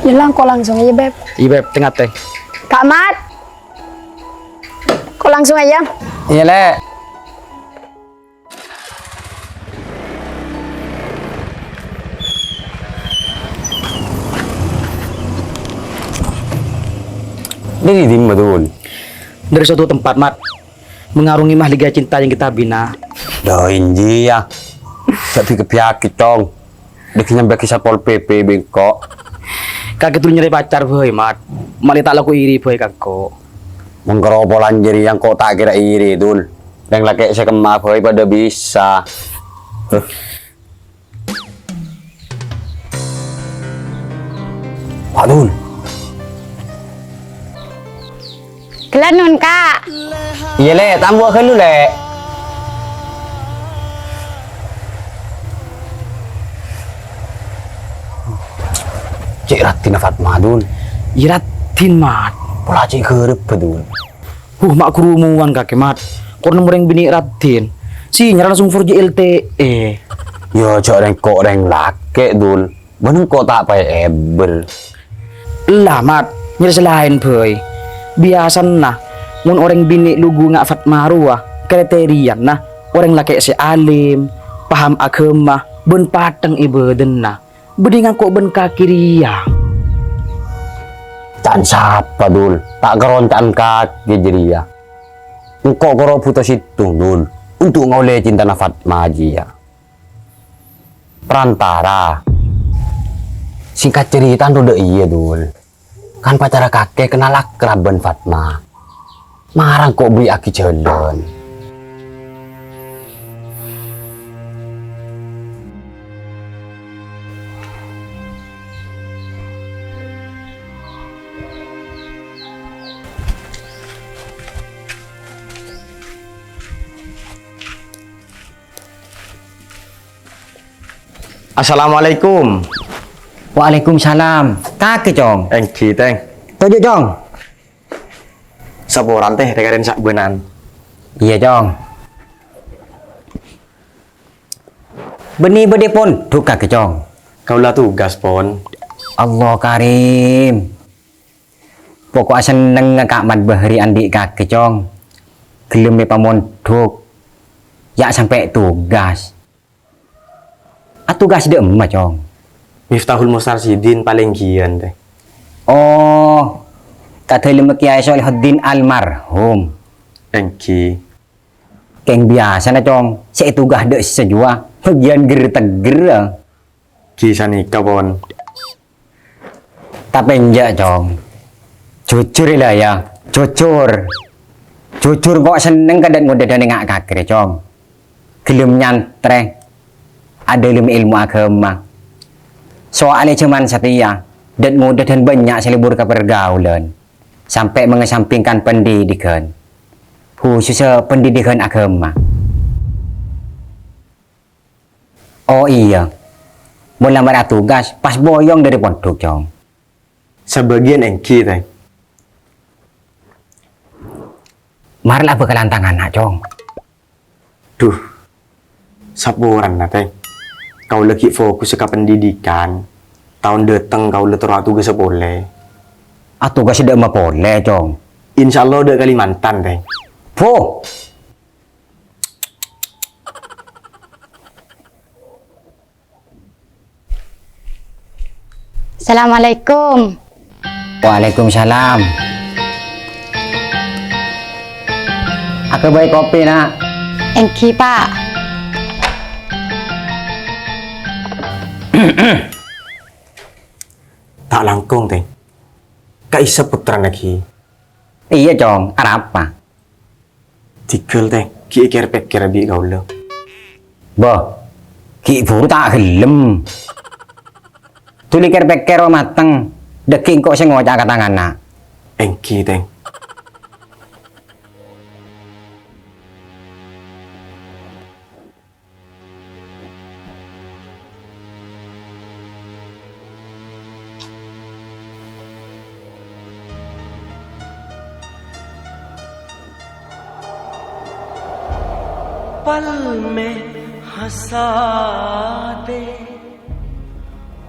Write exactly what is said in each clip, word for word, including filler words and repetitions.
Yâ la, engko' langsung aja, Beb. Iyâ, Beb, tengnga, Tèng. Ka' Mat. Engko' langsung aja. Iyâ, Lè'. Dâri dimma, Dul? Dâri satu tempat, Mat. Mengarungi mahligai cinta yang kita bina. Dâ' enjâ, yâ. Jhâ' bi-, kebbiyâghi, Cong. Dâgghi' nyampe ka Satpol P P bi' engko'. Kakè Dul nyarè pacar bhâi, Mat. Malè ta' lako iri bhâi ka engko'. Mon karo polana jârèya engko' ta' kèra iri, Dul. Rèng lakè' sè kemma bhâi padâ bisa. Huh. Pak Dul. Ghellâ' non, Ka'. Iyâ, Lè', tambuwâ ghâllu, Lè'. Cè' raddhinna Fatma, Dul. Iyâ, raddhin, Mat. Pola cè' ghârebbhâ, Dul. Huh, ma' ghârumowan kakè, Mat. Kor nemmo rèng binè' raddhin. Sè nyarana songfor J L T E. Yâ, jhâ' rèng ko' rèng lakè', Dul. Bân engko' ta' paè èbâr. Ella, Mat, nyarè sè laèn bhâi. Biyasana, mon orèng binè' lugu nga' Fatma rowa, kriteriyana orèng lakè' sè alim, paham aghâma, bân pathèng è bâdânna. Bâdhi ngangko' bân kakè rèya. Ca'na sapa, Dul? Ta' karonca'an kakè jârèya. Engko' koro bhuto sèttong, Dul, untuk ngaollè cintana Fatma jiyâ. Perantara. Singkat cerita, ndo dâ' iyâ, Dul. Kan pacarra kakè kennal akrab bân Fatma. Mara engko' buwi'aghi jhâlân. Assalamualaikum. Waalaikumsalam. Kakè, Cong. Èngghi, Tèng. Toju', Cong. Saporana, Tèng, rè-karèn sabânan. Iyâ, Cong. Bânnè bâdâ è pondhuk, kakè, Cong? Kaulâ tugas, Pon. Allah Karim. Poko'a sennengnga Ka' Mat Bahri andi' kakè, Cong. Ghellem èpamondhuk. Ya' sampè' tugas. Atugas dâ' emma, Cong? Miftahul Mustarsyidin palèngghiyân, Tèng. Oh, ka dâlemma Kèyaè Shalihuddin almarhum. Èngghi. Kèng biyasana, Cong, sè ètugas dâ' essa jiyâ, bâgiyân ger-teggerra. Ghi sanèka, Pon. Tapè enjâ', Cong. Jujur, la, yâ. Jujur. Jujur, engko' senneng ka dâ'-ngodâdhân è nga' kakè rè, Cong. Ghellem nyantrè. Adâlem èlmo aghâma. Soalè jhâman satèya, dâ'-ngodâdhân bânnya' sè lebur ka pargaulan. Sampè' mangasampingkan pendidikan. Khusussa pendidikan aghâma. Oh, iyâ. Mon la marè atugas, pas boyong dâri pondhuk, Cong. Sabâgiyân èngghi, Tèng. Marè la abhâkalan tang ana', Cong. Duh. Saporana, Tèng. Kaulâ ghi' fokus ka pendidikan. Taon dâteng kaulâ terro atugasa polè. Atugasa dâ' emma polè, Cong? Insyaallah dâ' Kalimantan, Tèng. Boh! Assalamualaikum. Waalaikumsalam. Aghâbây kopi, Na'. Èngghi, Pa'. Ta' langkong, Tèng. Ka'issa pottrana ghi. Iyâ, Cong. Arapa? Dhigghâl, Tèng, ghi' èkèr-pèkkèr bi' kaulâ. Bâh, ghi' bhuru ta' ghellem. Dhuli kèr-pèkkèr rowa mateng, dâgghi' engko' sè ngoca' ka tang ana'. Èngghi, Tèng. पल में हंसा दे,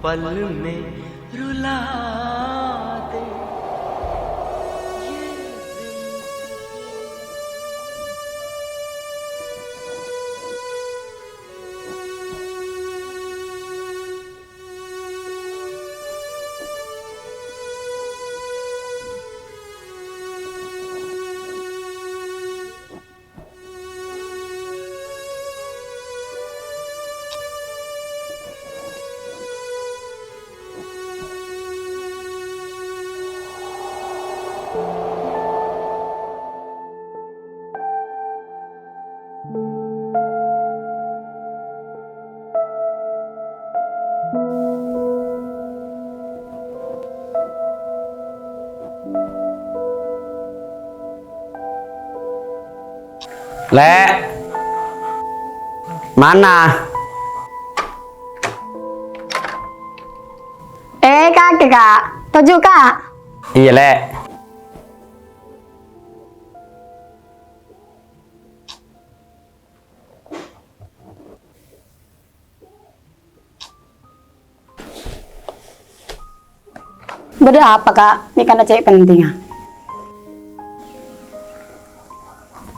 पल में Lè'. Mana? Eh, kakè, Kak. Toju', Kak. Iyâ, Lè'. Bâdâ apa, Kak? Mè' kana cè' pentingnga?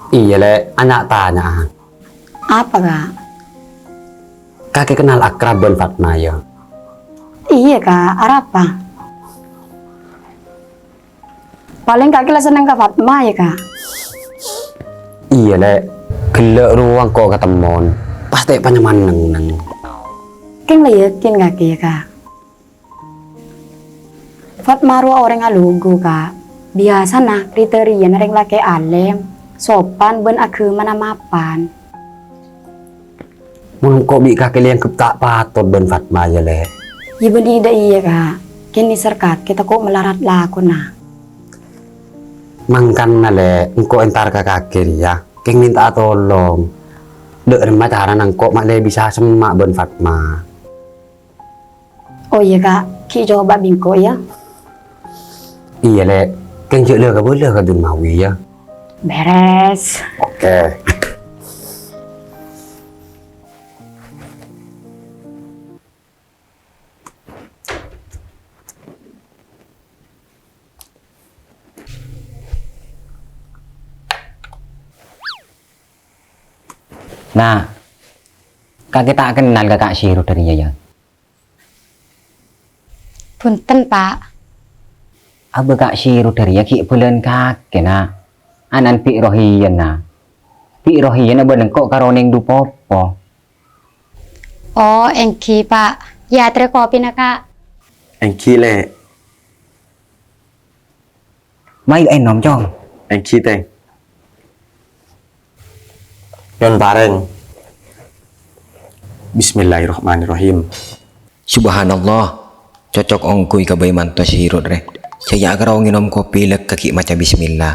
Iyâ, Lè', nya'-tanya'an. Apa, Kak? Kakè kennal akrab bân Fatma, yâ? Iyâ, Kak. Arapa? Palèng kakè la senneng ka Fatma, yâ, Kak? Iyâ, Lè'. Ghellâ' rowa engko' katemmon, pastè panyaman neng-enneng. Kèng la yakin kakè, yâ, Kak? Fatma rowa orèng alunggu, Kak. Biyasana ri-tarèyanna rèng lakè' alèm, sopan, bân aghâmana mapan. Mon engko' bi' kakè lè' èangghep ta' patot bân Fatma, yâ, Lè'? Yâ, bânnè dâ' iyâ, Kak. Kèng nèser kakè tako' malarat lakona. Mangkana, Lè', engko' entar ka kakè rèya, kèng mènta'a tolong. Dâ' remma carana engko' ma' lè' bisa semma' bân Fatma. Oh, iyâ, Kak. Ghi' coba bi' engko', yâ. Iyâ, Lè'. Kèng jhâ' la kabâlâ ka Dunmawi, yâ. Bèrès. Oke. Nah, kakè ta' kennal ka Ka' Sirut rèya, yâ? Bhunten, Pa'. Abâ Ka' Sirut rèya ghi' bhâlâ'ân kakè, Na'. Ana'na Bi' Rohiyan, Na'. Bi' Rohiyan bân engko' karo Neng Dupopo. Oh, èngghi, Pa'. Èyaterrè kopina, Ka'. Èngghi, Lè'. Mayu ènom, Cong. Èngghi, Tèng. Nyo'on parèng. Bismillahirrahmanirrahim. Subhanallah, cocok ongghuy kabây manto Sirut rè. Jhâ' yâ' karo ngènom kopi lèkka ghi' maca bismillah.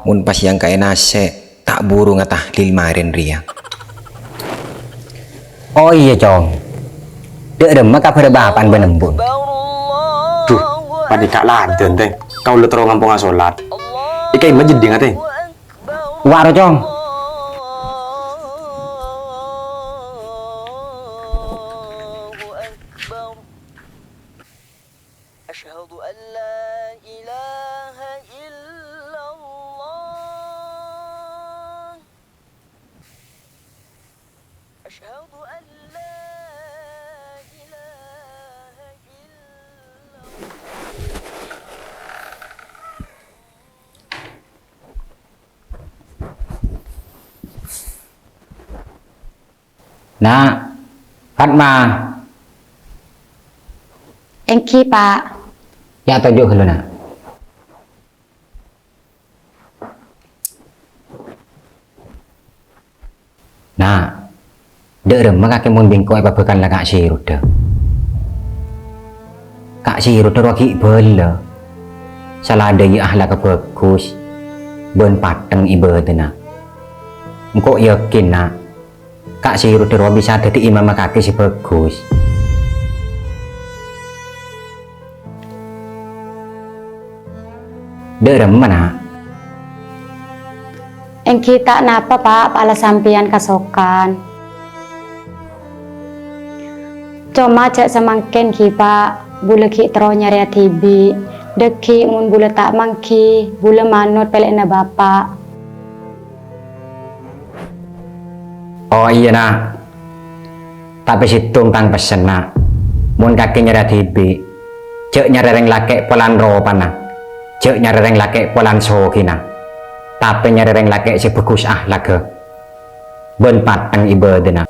Mon pas èyangka'è nasè', ta' buru ngatahlil marèn rèya. Oh iyâ, Cong. Dâ' remma kabhârrâ bapa'na bân embu'na? Dhu, panèka la adhân, Tèng. Kaulâ terro ngamponga solat. È ka'imma jeddhingnga, Tèng. Wa' ro, Cong. أشهد أن لا إله إلا الله. أشهد أن لا إله إلا الله. Na', Fatma. Èngghi, Pa'. Yâ, toju' ghâllu, Na'. Na', dâ' remma kakè mon bi' engko' èpabhâkal la Ka' Sirudda? Ka' Sirudda rowa ghi' bhâlâ. Sala dâjâ ahlakka bhâghus bân pattheng ibâdâna. Engko' yakin, Na', Ka' Sirudda rowa bisa dhâddhi imamma kakè sè bhâghus. Dâ' remma, Na'? Èngghi ta' napa, Pa', pala sampèyan kasokan. Coma jhâ' samangkèn ghi, Pa'. bulâ ghi' terro nyarè dhibi'. Dhâggi' mon bulâ ta' mangghi, bulâ manot pèlèna Bapa'. Oh, iyâ, Na'. Tapè sèttong tang pessen, Na'. Mon kakè nyarè dhibi', jhâ' nyarè rèng lakè' polana ropana, jhâ' nyarè rèng lakè' polana sogina, tapè nyarè rèng lakè' sè bhâghus ahlakka bân pathèng ibâdâna.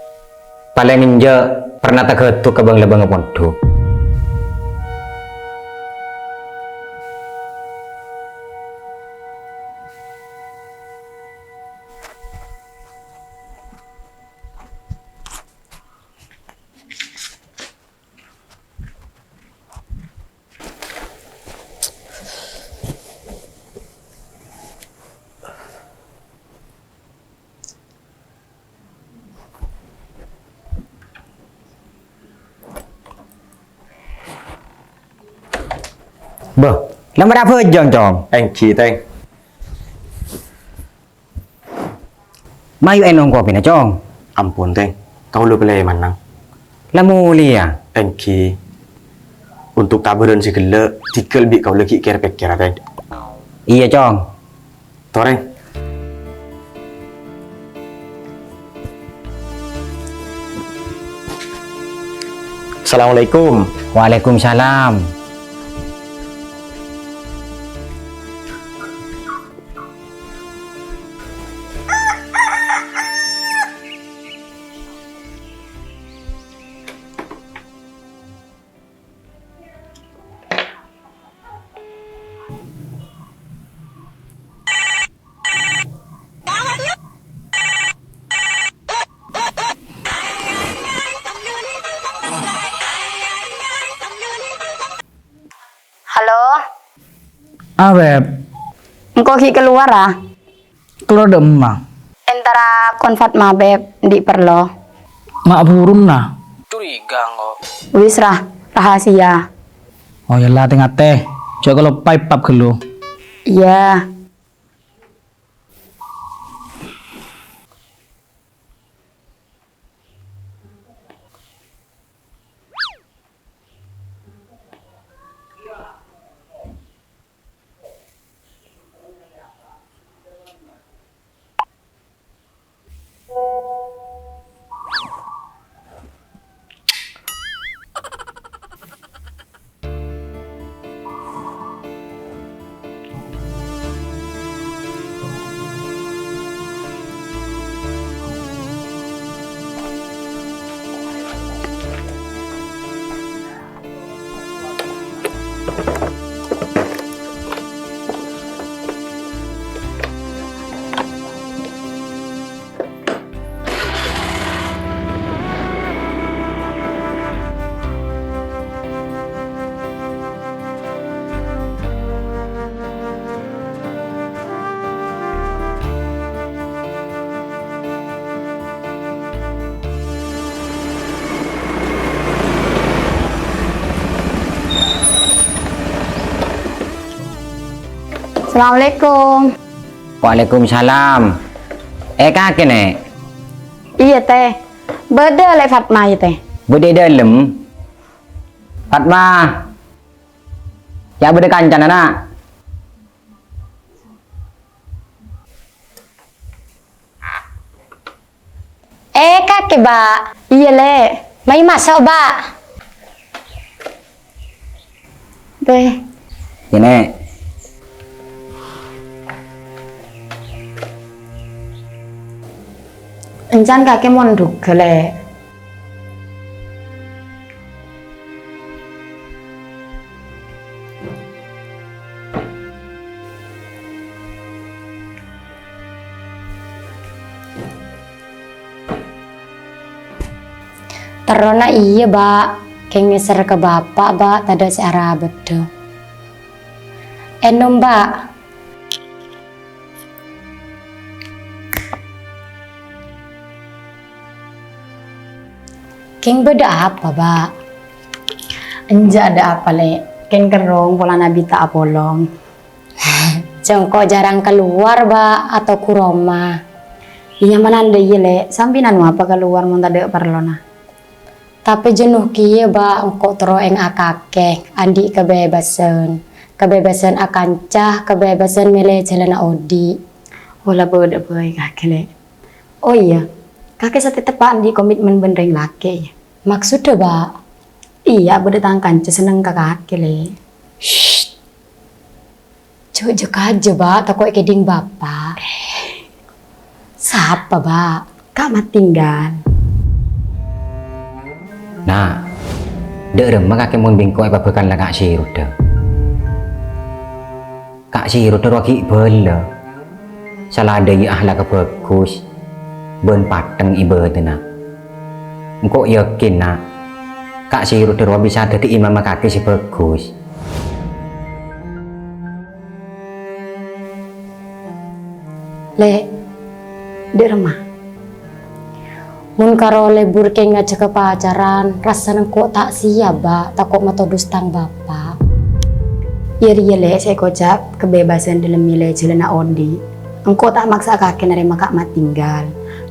Palèng enjâ' pernah taghâdhu ka bâng-labângnga pondhuk. Bâh, la mara abhâjâng, Cong? Èngghi, Tèng. Mayu ènom kopina, Cong. Ampon, Tèng. Kaulâ pèlè mennang. La molèya. Èngghi. Untuk kabhârân sè ghellâ', dhigghâl bi' kaulâ ghi' kèr-pèkkèra, Tèng. Iyâ, Cong. Torè. Assalamualaikum. Waalaikumsalam. Halo? Ah, Beb. Engko' ghi' kalowar, ah. Kalowar dâ' emma? Entara ka Fatma, Beb, andi' parlo. Ma' buruna? Curiga engko'. Wis, ra, rahasia. Oh, yâ la, tè-ngatè. Jhâ' kaloppaè pap ghâllu. Iyâ. Assalamualaikum. Waalaikumsalam. Eh, kakè, Nè'? Iyâ, Tè. Bâdâ Lè' Fatma, yâ, Tè? Bâdâ è dâlem. Fatma. Yâ, bâdâ kancana, Na'. Eh, kakè, Bâ'. Iyâ, Lè'. Mayu maso', Bâ'. Beh. Yâ, Nè'. Èncan kakè mondhugghâ, Lè'. Terrona iyâ, Bâ'. Kèng ngèser ka Bapa', Bâ', tadâ' sè arabâdhâ. Ènom, Bâ'. Kèng bâdâ apa, Bâ'? Enjâ' adâ' apa, Lè'. Kèng kerrong polana bi' ta' apolong. Jhâ' engko' jhârâng kalowar, Bâ', atoghu roma. Iyâ, manandhâ iyâ, Lè'. Sampèyan anu apa kalowar mon tadâ' parlona? Tapè jenuh kèya, Bâ', engko' terro ènga' kakè andi' kabebasan. Kabebasan akanca, kabebasan mèlè jhâlânna odi'. Ola bâdâ bhâi kakè, Lè'. Oh iyâ, kakè satèteppa andi' komitmen bân rèng lakè', yâ? Maksoddhâ, Bâ'? Iyâ, bâdâ tang kanca senneng ka kakè, Lè'. Shh. Jhâ' jhâ' kajâ, Bâ', tako' èkèdhing bapa'. Sapa, Bâ'? Ka' Matinggal. Na', dâ' remma kakè mon bi' engko' èpabhâkalla Ka' Sirudda? Ka' Sirudda rowa ghi' bhâlâ. Sala dâ' iyâ akhlakka bhâghus bân patheng è bâdânna. Engko' yakin, Na', Ka' Sirudda rowa bisa dhâddhi imamma kakè sè bhâghus. Lè', dâ' remma? Mon karo lebur kèng ngajhâghâ pacaran, rassana engko' ta' siap, Bâ', tako' matodus tang bapa'. Iyâ rèya, Lè', sè èkoca' kabebasan dâlem mèlè jhâlânna odi'. Engko' ta' maksa kakè narèma Ka' Matinggal.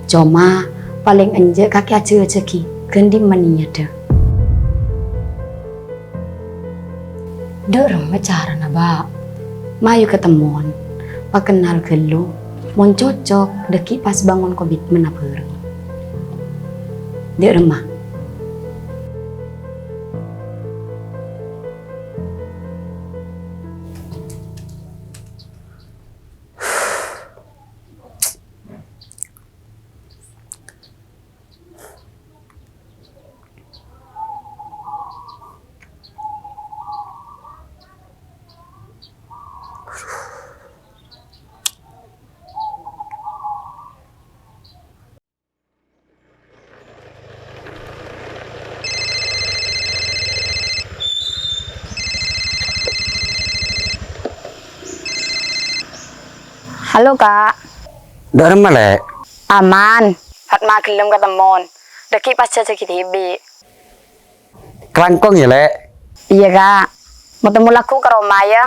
Coma, palèng enjâ' kakè ajhâjhâghi ghân dimma niyaddhâ. Dâ' remma carana, Bâ'? Mayu katemmon, pakennal ghâllu, mon cocok, dâgghi' pas bângon komitmenna bhâreng. Dâ' remma? Halo, Ka'. Dâ' remma, Lè'? Aman. Fatma ghellem katemmon. Dâgghi' pas jhâjhâghi dhibi'. Kalangkong, yâ, Lè'? Iyâ, Ka'. Matemmo lagghu' ka roma, yâ.